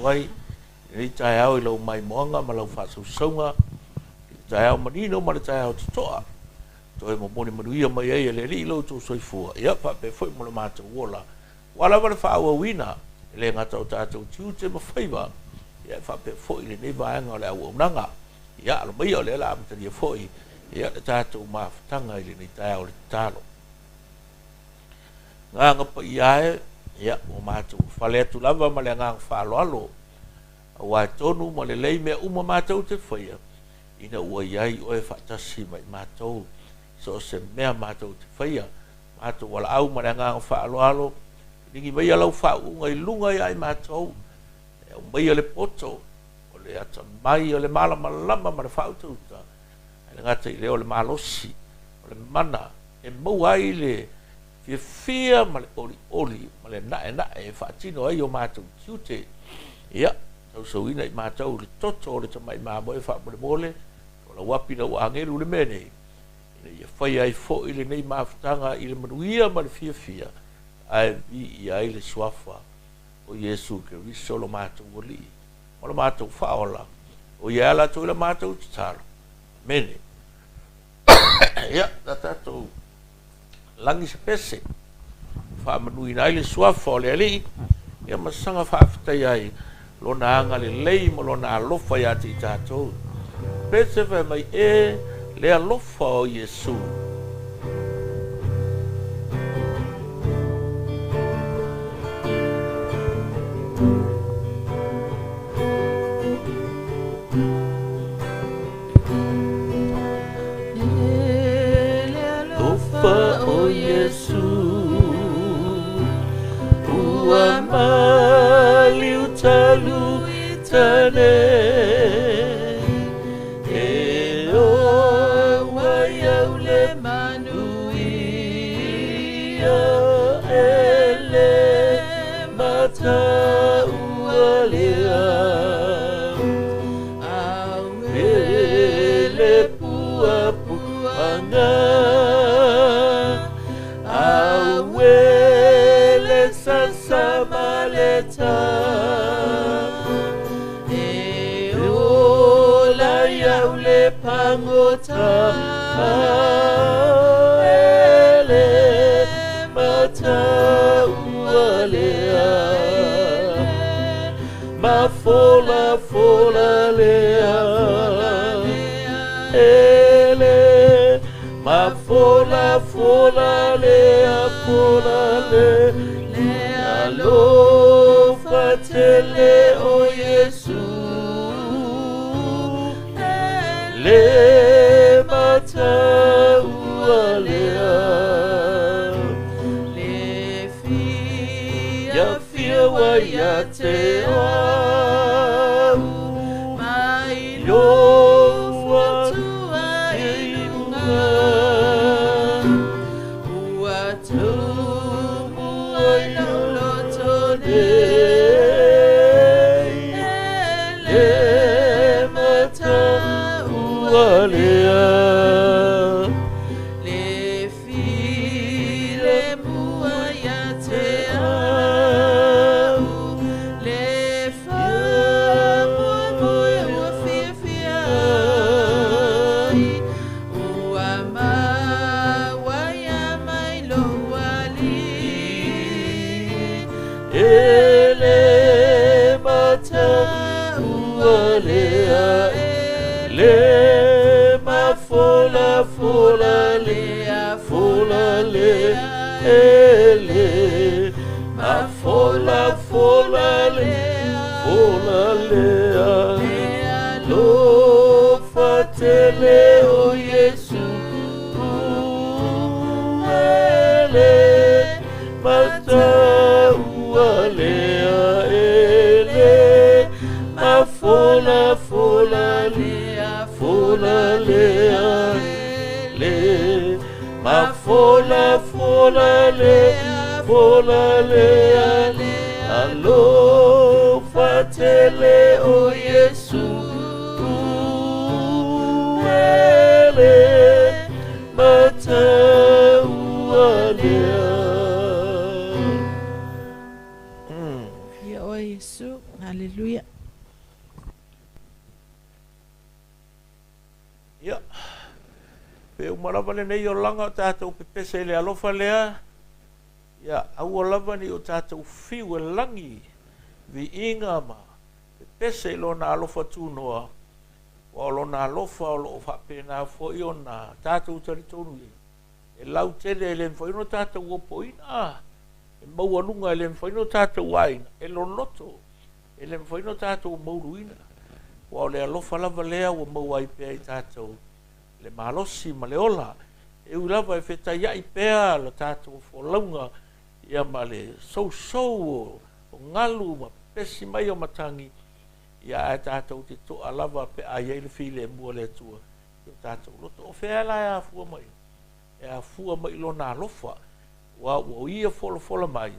Ai i lenei taeao i lau maimoaga ma lau faasausauga i le taeao manino ma le taeao totoa toe momoli manuia mai ai e le Alii lo outou soifua, ia faapea foi mo le matou ola ua lava le faaauauina e le gata o tatou tiute ma faiva, ia e faapea foi lenei vaega o le auaunaga. Ia alo maia o lea la amatalia foi ia le tatou mafutaga i lenei taeao le tatalo. Agaga Paia e, ia ua matou fale atu lava ma le agaga faaaloalo, aua e tonu ma lelei mea uma matou te faia, ina ua i ai oe faatasi ma i matou, so o se mea matou te faia, matou valaau ma le agaga faaaloalo, ligi maia lau faauuga i luga ia i matou, e aumaia le poto, o le atamai, o le malamalama ma le faautauta, e le gata i lea o le malosi, o le mana, e maua ai le fiafia ma le olioli ma le naenae e faatino ai o matou tiute. Ia, tausauina i matou le toto o le tamai mamoe faamolemole, o lau api lau agelu le mea nei, ina ia faia ai foi lenei mafutaga i le manuia ma le fiafia, ae viia ai le suafa o Iesu Keriso lo matou Alii ma lo matou Faaola, o ia ala atu i la matou tatalo. Amene. Ia, na tatou lagi se pese, faamanuina ai le suafa o le Alii, ia ma saga faafetai ai lona agalelei ma lona alofa ia te i tatou. Pese fai mai e le alofa o Iesu. Alofa o Iesu, ua maliu talu i tane, e o wai au le manuia, e le mataua lea. Au E le puapuaga, au e le sasa ma le tā, e ola iau le pagota, e le mataua lea. Ma fola fola lea, ele ma fola fola lea, fola le le alofa tele o Iesu, le mataua lea. Le fia Ia fia wa ia te au, mai loa tua i i luga, luga. Ua tumu ai lau loto Nei, nei, le le mataua mataua lea. Le file mua ia te au, le faamoemoe ua fiafia ai, ua maua ia mai lou Alii. E le mataua lea, le mafola fola lea, fola le, ele mafola fola le, fola lea. Alofa tele o Iesu, ele mataua lea, ele mafola fola lea, fola lea, le mafola fola lea, fola lea. Alofa tele o Iesu, ele mataua lea. Ia oe Iesu, haleluia. Manuia. Ia, pe uma lava lenei olaga o tatou pepese i le alofa lea, ia aua lava ne i o tatou fiu e lagi viiga ma pepese i Lona alofa tunoa, aua o Lona alofa o lo o faapena foi ona tatou talitonu i ai, e lautele e le mafai ona tatou opoina, e maualuga e le mafai ona tatou aina, e loloto e le mafai ona tatou mouluina, aua o le alofa lava lea ua maua ai pea i tatou le malosi ma le ola, e ui lava e fetaiai pea la tatou folauga ia ma le sousou o galu ma pepesi mai o matagi, ia ae tatou te toa lava pe a i ai le filemu a le Atua i o tatou loto. O fea la e afua mai? E afua mai i Lona alofa, aua ua Ia folafola mai,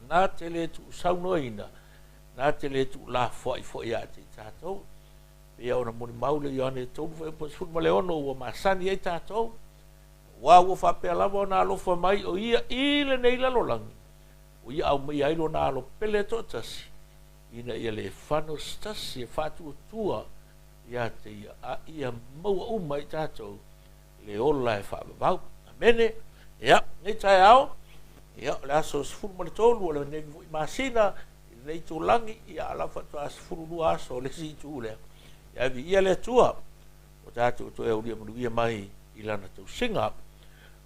na te le tuusaunoaina, na te le tuulafoai foi ia te i tatou. Pei ona molimau le Ioane 3:16 ua masani ai tatou, aua ua faapea lava ona alofa mai o ia i lenei lalolagi, ua ia aumaia ai lona alo pele toatasi, ina ia le fano se tasi e faatuatua ia te ia, a ia maua uma i tatou le ola e faavavau. Amene. Ia, lenei taeao, ia, o le aso 13 o lenei foi masina, i lenei itulagi, ia, a o la faatoa 12 aso o le isi itu lea. Ia, viia le Atua, ua tatou toe aulia manuia mai i Lana tausiga.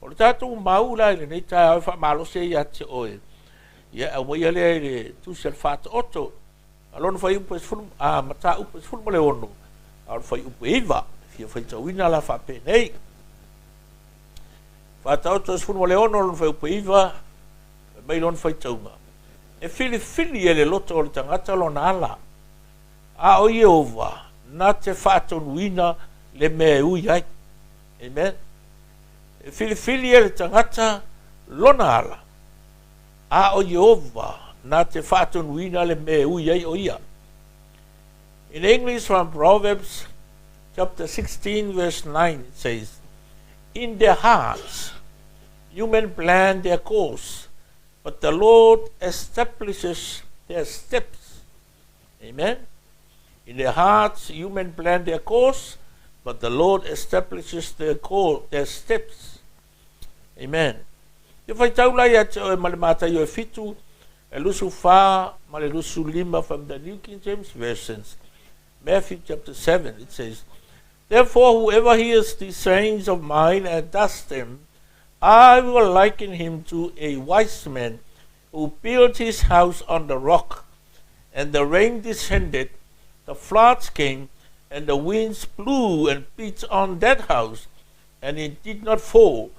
O le tatou mau la i lenei taeao e faamalosi ai ia te oe, ia, e aumaia lea i le Tusi a le Faataoto, a lona fuaiupu e sefulu, a, mataupu e 16, a o le fuaiupu e 9, e fia faitauina la faapenei. Faataoto 16, lona fuaiupu e 9, fai mai lona faitauga, E filifili e le loto o le tagata lona ala, a o Ieova na te faatonuina le mea e ui ai. Amen. E filifili e le tagata lona ala, a o Ieova na te faatonuina le mea e ui ai o ia. In English from Proverbs chapter 16 verse 9 it says, In their hearts human plan their course, but the Lord establishes their steps. Amen. In their hearts human plan their course, but the Lord establishes their course, their steps. Amen. Ia faitau la ia te oe ma le Mataio e fitu, e lusu fa ma le lusu lima from the New King James Versions. Matthew chapter 7, it says, Therefore whoever hears these sayings of mine and does them, I will liken him to a wise man who built his house on the rock. And the rain descended, the floods came, and the winds blew and beat on that house, and it did not fall,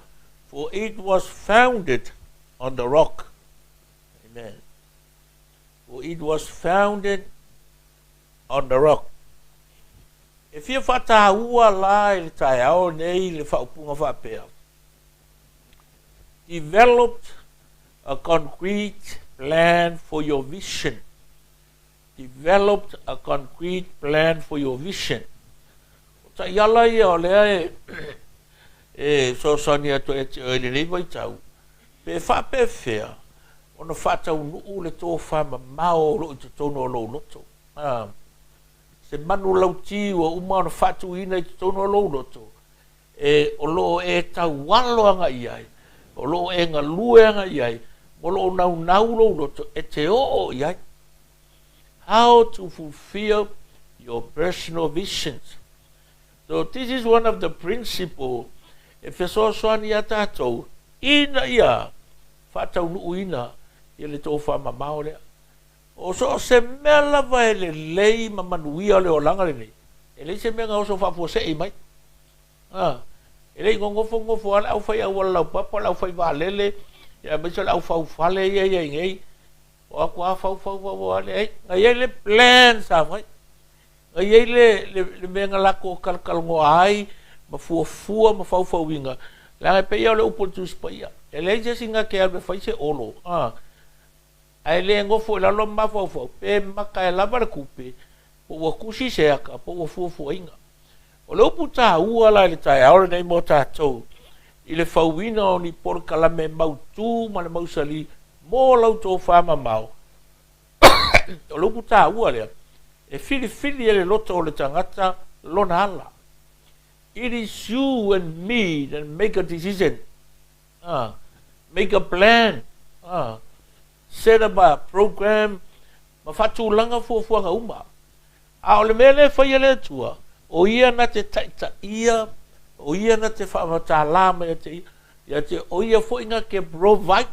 for it was founded on the rock. Amen. For it was founded on the rock. E fia whataua la i le taeao nei le whaupunga whaapea. Developed a concrete plan for your vision. Developed a concrete plan for your vision. O taiala ia o lea e e fesoasoani atu ai ia te oe i lenei vaitau, pe faapefea ona faataunuu le tofamamao o lo o i totonu o lou loto. A, se manu lauti ua uma ona faatuina i totonu o lou loto, e o lo o e taualo agai i ai, o lo o e galue agai i ai, ma o lo o naunau lou loto e te oo i ai. How to fulfill your personal visions. So this is one of the principle e fesoasoani iā tatou ina ia faataunuuina ia le tofamamao lea. O so o se mea lava e lelei ma manuia o le olaga lenei, e leai se mea gaoso faafuasei mai. A, e le i gogofogofo lava le aufai auala laupapa, le aufai vaalele, aemaise o le aufaufale ia e i ai nei. O atu lava fau fau fau fau lava, leai, na i ai le plan sa fai. Na i ai le, le, le mea na latou talatalanoa ai ma fuafua ma faufauina, leaga e pei lava o le upu a le Tusi Paia, e leai se isi na te alu e fai se olo, a, ae le nofo i lalo ma mafaufau, pe maka e lava le tupe, po ua tusi se ata, po ua fuafuaina. O le upu taua la i le taeao lenei mo tatou, i le fauina o ni polokalame mautū ma le mausali mo lau tofamamao, O le upu taua lea, e filifili e le loto o le tagata lona ala. It is you and me that make a decision. Make a plan. Set up a program ma faatulaga fuafuaga uma. A o le mea lea e faia e le Atua, o Ia na te taitaia, o Ia na te faamatala mai ia te Ia, ia te, o Ia foi na te provide,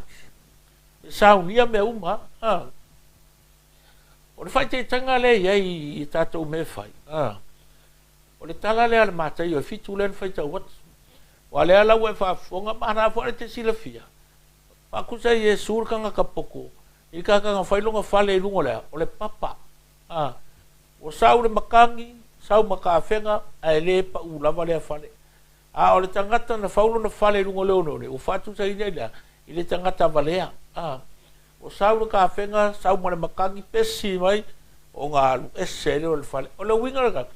e saunia mea uma. O le faaitaitaga lea e i ai i tatou mea e fai, o le tala lea a le Mataio e 7 lea na faitau atu. Aua o lea la ua e faafofoga ma ana foi le te silafia. Faatusa i Iesu le tagata poto i le tagata na fai lona fale i luga o le a? O le papa. Ua sau le matagi, sau ma tafega, ae le pau lava lea fale. A o le tagata na fau lona fale i luga o le oneone, ua faatusaina i le a? I le tagata valea. Ua sau le tafega, sau ma le matagi, pesi mai, ona alu ese ai lea o le fale. O le uiga lena,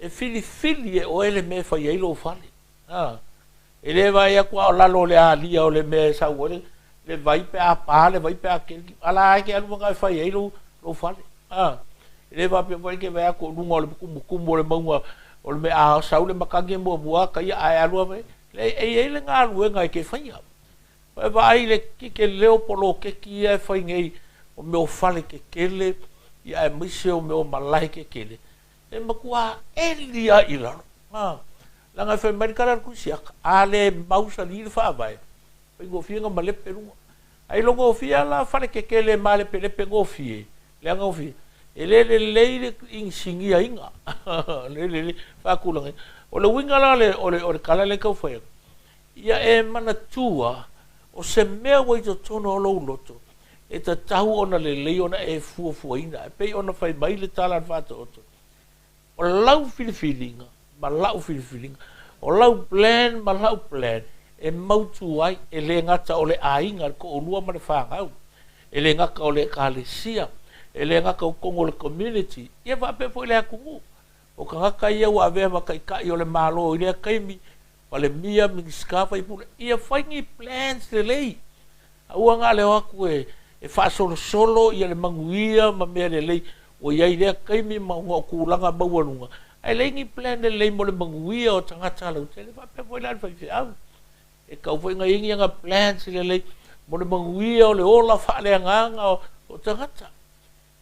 e filifili e oe le mea e fai ai lou fale. E le vaai atu a o lalo o le alia o le mea e sau ai le vai pe a pa le vai pe a keli, a la e ke alu maka e fai ai lou fale. E le faapea foi ke vaai atu o luga o le tumutumu o le mauga o le mea a sau le matagi e muamua ka ia ae alu ave. E i ai le galuega e ke faia. E vaai le kike leo poloketi ia e fai nei o mea o fale kekele, ia aemaise o mea o malae kekele, e matua eli lava i lalo. Leaga e fai mai le tala a le Tuisiata, a le mausali le faavae, faigofie ona malepe luga. Ai logofie la fale kekele e malepelepe gofie, leaga gofie, e le lelei le inisigiaina, le lelei faatulagaina. O le uiga la o le tala lea e tau fai atu, ia e manatua o se mea ua i totonu o lou loto, e tatau ona lelei ona e fuafuaina. E pei ona fai mai le tala a le Faataoto, o lau filifiliga ma lau filifiliga, o lau plan ma lau plan, e mautu ai, e le gata o le aiga, le toalua ma le fanau, e le gata o le ekalesia, e le gata o totonu o le community, ia faapea foi le atunuu. O tagata ia ua avea ma taitai o le Malo i lea taimi, Palemia, Minisita, faipule, ia fai ni plans lelei. Aua na o le o atu e faasolosolo ia le manuia ma mea lelei ua i ai lea taimi ma ona o tulaga maualuga, ae leai ni plan lelei mo le manuia o tagata lautele. Faapea foi la le faifeau, e tau foi na i ai ni aga plans lelei mo le manuia o le ola faaleagaga o tagata.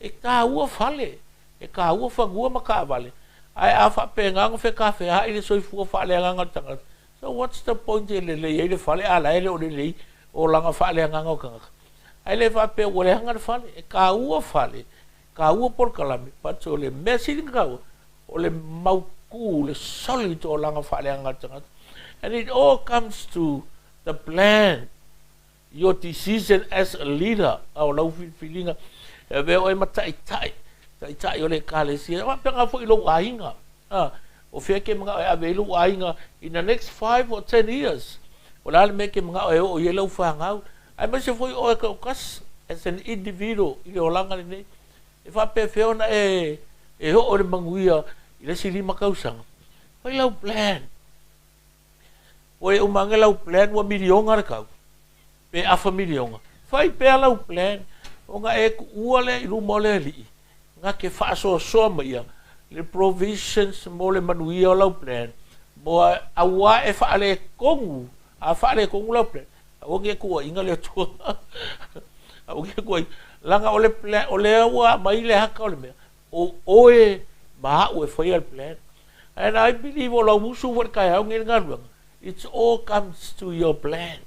E taua fale, e taua fanua ma taavale, ae a faapena ona fekafeaai le soifua faaleagaga o le tagata, so what's the point e lelei ai le fale a la e le o lelei olaga faaleagaga o tagata? Ae le faapea ua leaga le fale, e taua fale, taua polokalame, but o le mea sili ona taua, o le mautu, le solid olaga faaleagaga o le tagata. And it all comes to the plan, your decision as a leader, o lau filifiliga, e avea oe ma taitai, taitai o le ekalesia, faapena foi i lou aiga. O fea e ke manao e ave ai lou aiga in the next 5 or 10 years. O le a le mea e ke manao e oo i ai lau fanau. Aemaise foi oe toatasi, as an individual i le olaga lenei. E faapefea ona e oo i le manuia i le isi 5 tausaga. Fai lau plan. Ua e uma ane lau plan ua miliona le tau, pe afa miliona. Fai pea lau plan, ona e tuua lea i luma o le Alii, na te faasoasoa mai ia le provisions mo le manuia o lau plan, mo aua e faaletonu, a faaletonu lau plan, aua ne i tuuaiga le Atua. Aua ne i tuuaiga. Leaga o le plan, o lea ua aumai le ata o le mea, o oe ma au e faia le plan. And I believe o lau usu foi le taeao nei le galuega, it all comes to your plan.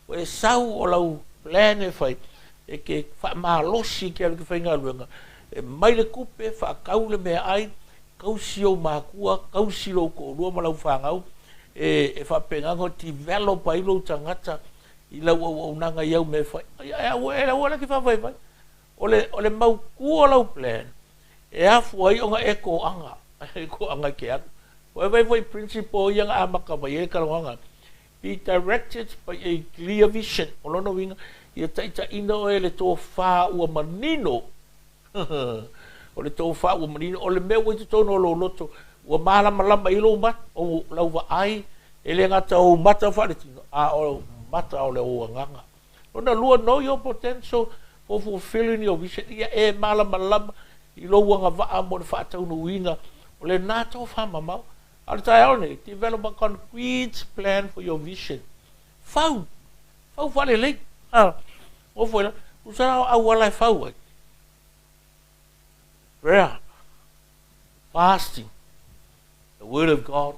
O e sau o lau plan e fai, e ke faamalosi ke alu ke faigaluega, e mai le tupe, faatau le meaai, tausi ou makua, tausi lou toalua ma lau fanau, e faapena ona develop ai lou tagata i lau auaunaga i au mea e fai. E aua la ke faavaivai. O le mautu o lau plan, e afu ai ona e toaga, e toaga ke alu. O e vai foi principle ia nga amata mai e kalawanga. Be directed by a clear vision. O lona uiga, ia taitaina oe le tofā ua manino. O le tofā ua manino, o le mea ua i totonu o lou loto, ua malamalama i lou mata, o lau vaai, e le gata o mata faaletino, a o mata o le ou agaga. Lona lua, know your potential, For fulfilling your vision. Ia e malamalama i lou agavaa mo le faataunuuina o lenā tofamamao. A o le taeao lenei, develop a concrete plan for your vision. Fau, fau faalelei. A, nofo ai lalo, tusa la o auala e fau ai. Prayer, fasting, the word of God.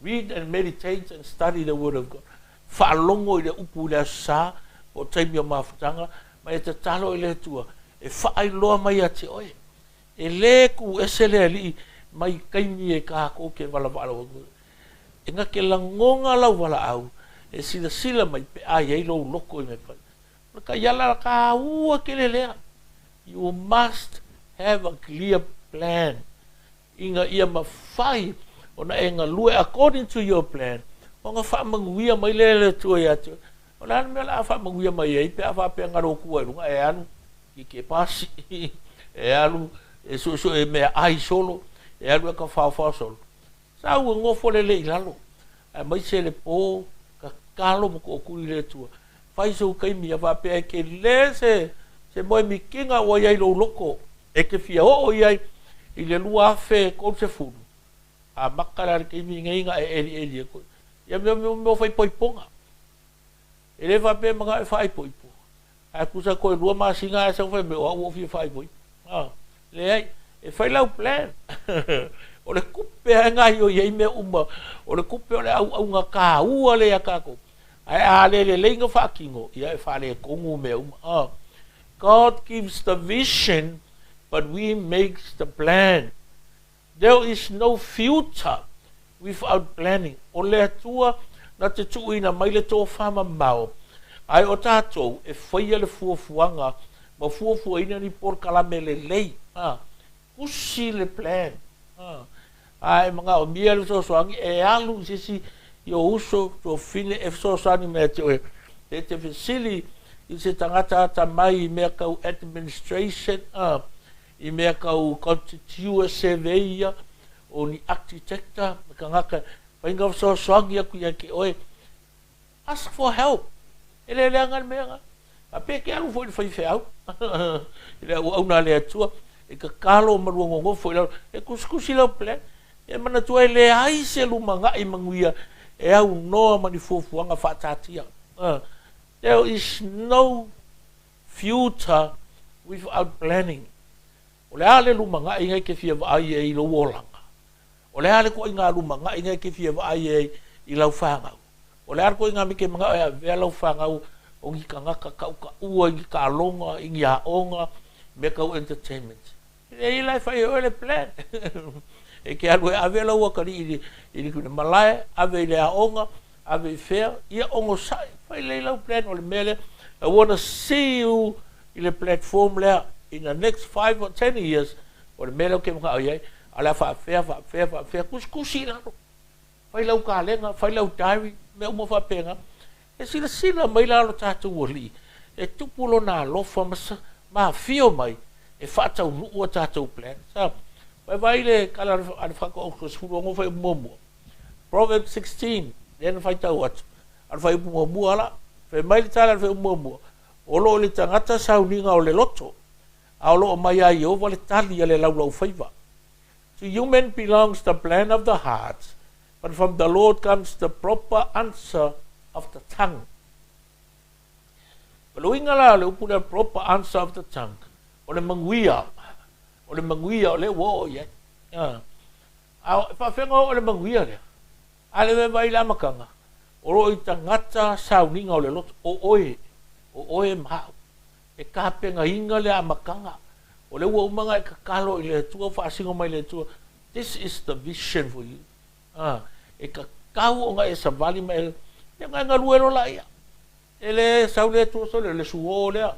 Read and meditate and study the word of God. Faalogo i le upu i le Aso Sa po o taimi o mafutaga, ma e tatalo i le Atua e faailoa mai ia te oe. E lē kū ese le Alii mai taimi e kākou ke valavalau atu ai. E na te lagona lau valaau e silasila mai pe a i ai lou loto i mea fai. O le taiala tāua tele lea. You must have a clear plan ina ia mafai ona e galue according to your plan ona faamanuia mai lea e le Atua ia te oe. O le a le mea o le a faamanuia mai ai pe a faapea na lou tua i luga e alu i ke pasi, e alu e suesue mea ai solo, e alu e ka faofao solo. Sa ua nofo lelei i lalo, aemaise le po tatalo ma tootuli i le Atua. Fai sou taimi ia faapea e tele se se moe mikina ua i ai lou loto e te fia oo i ai i le 2030. Amata la le taimi nei na e elieli atu ai. Ia mea mea mea o faaipoipoga. E le faapea e manao e faaipoipo, ae tusa toe lua masina ae sau fai mai o au ua ou fia faaipoipo. A, leai, e fai lau plan. O le tupe lava e gaoioi ai mea uma, o le tupe o le auauna taua lea ia tatou. Ae a le lelei ona faatino, ia e faaletonu mea uma. A, God gives the vision, but we makes the plan. There is no future without planning. O le Atua na te tuuina mai le tofamamao, ae o tatou e faia le fuafuaga ma fuafuaina ni polokalame lelei. A, tusi le plan. A, a e manaomia le fesoasoani, e alu i se isi i o uso, tuafafine e fesoasoani mai ia te oe. E te fesili i se tagata atamai i mea tau administration, a, i mea tau constituent surveyor, o ni architecta, ma tagata e fai na fesoasoani atu ia te oe. Ask for help. E le leaga le mea na. A pe te alu foi i le faifeau, i le auauna a le Atua, e tatalo ma lua nonofo i lalo, e tusitusi lau plan. E manatua e leai se lumanai manuia e aunoa ma ni fuafuaga faataatia. There is no future without planning. O le a le lumanai na e te fia vaai ai i lou olaga? O le a le toaiga lumanai na e te fia vaai ai i lau fanau? O le a le toaiga mea e te manao e avea lau fanau o ni tagata tautaua i ni taaloga, i ni aoga, mea tau entertainment? E leai la e fai e oe le plan. E te alu e ave lau atalii i le malae, ave i le aoga, ave i fea, ia onosai, fai lelei lau plan o le mea lea. I wanna see you i le platform lea in the next 5 or 10 years, o le mea lea ou te manao i ai, a o le a faapefea, faapefea, faapefea, tusitusi i lalo. Fai lau kalega, fai lau diary, mea uma faapena. E silasila mai la lo tatou Alii, e tupu lona alofa ma ma afio mai e faataunuu a tatou plan. Sa vaivai le tala a le Faatoauto 16 fuaiupu muamua. Proverbs 16, lea na faitau atu, a le fuaiupu muamua la. Fai mai le tala a le fuaiupu muamua, O lo o le tagata sauniga o le loto, a o lo o mai a Ieova le tali a le laulaufaiva. To human belongs the plan of the heart, but from the Lord comes the proper answer of the tongue. O le uiga la o le upu lea proper answer of the tongue, o le manuia, o le manuia o lea ua oo i ai. A e faafefea ona oo le manuia lea? A le vaivai i le amataga, o lo o i tagata sauniga o le loto, o oe, o oe ma au. E tapenaina le amataga, o lea ua uma ona e tatalo i le Atua, faasino mai le Atua, this is the vision for you. E tatau ona e savali ma e, ia ona e galue loa laia. E le sau le Atua sole, le suo lea,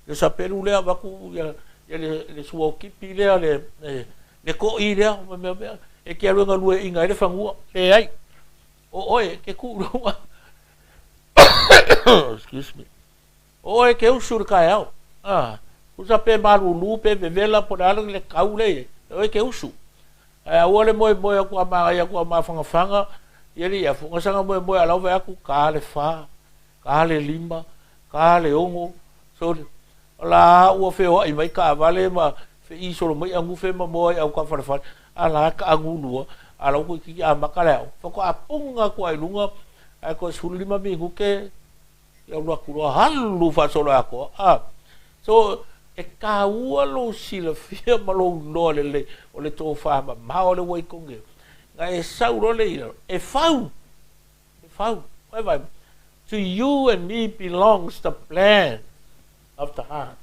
le sapelu lea, avatu ia, ia le, le suo kipi lea, le, le, le koʻi lea, ma mea mea, e te alu e galue iga ai le fanua. Leai. O oe, ke kuu lou Excuse me. O oe ke usu i le taeao. Tusa pe malūlū pe vevela po o le a le kau lea i ai, e oe ke usu. Ae aua le moemoe atu a manaia atu a mafangafaga ia le iafu. Na saga moemoe a lau vaai atu, ta le fa, ta le lima, ta le ono, sole. O la ua feoaʻi mai taavale ma feʻī solo mai agufe ma moa i aukafalefale, a la e taagulua, a la ua toeitiiti amata le aoga, faatoa puga atu lava i luga ae toe 15 minute ia alu atu loa alu faasoloatoa. A so e taua lou silafia ma lou iloa lelei o le tofamamao lea ua i totonu na e sau loa lea i lalo e fau, e fau. Ua e vaai mai? To you and me belongs the plan of the heart,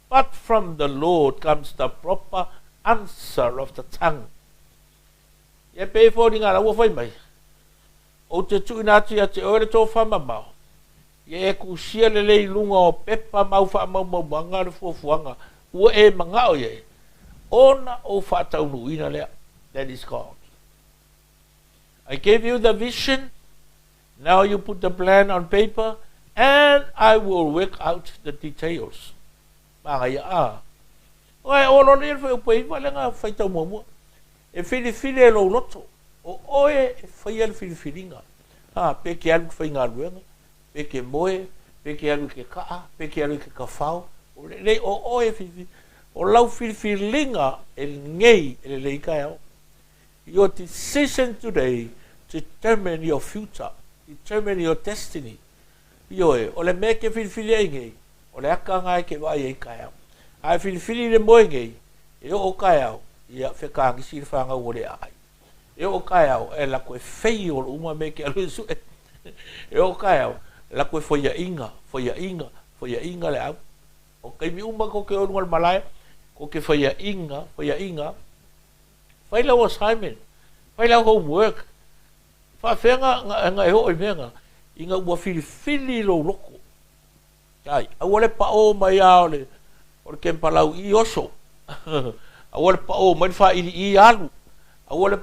but from the Lord comes the proper answer of the tongue. Ia pei foliga la ua fai mai, Ou te tuuina atu ia te oe le tofamamao, ia e tusia lelei i luga o pepa ma au faamaumaumaga le fuafuaga ua e manao i ai, ona ou faataunuuina lea. That is God. I gave you the vision, now you put the plan on paper, and I will work out the details. Manaia, a. Oe, o loa le fuaiupu e 9 lea na faitau muamua. E filifili e lou loto, o oe e faia le filifiliga, a, pe ke alu i ke faigaluega, pe ke moe, pe ke alu i ke kaʻa, pe ke alu i ke kafao, o lelei o oe e filifili. O lau filifiliga e nei e lelei taeao. Your decision today determine your future, determine your destiny. Ioe, o le mea e te filifili ai nei, o le aka lena e te vaai ai taeao. A e filifili i le moe nei, e oo taeao, ia fekagisi le fanau ua le aai. E oo taeao, e alu atu e fail uma mea e te alu e sue. E oo taeao, e alu atu e faiaʻiga, faiaʻiga, faiaʻiga le au. O taimi uma tou te o i luga o le malae, tou te faiaʻiga, faiaʻiga, fai lau assignment, fai lau homework. Faafefea na e oo i mea na, ina ua filifili lou loto. Ai, aua le paʻō mai lava o le, o le kempalau i oso. Aua le paʻō mai le failiʻī alu. Aua le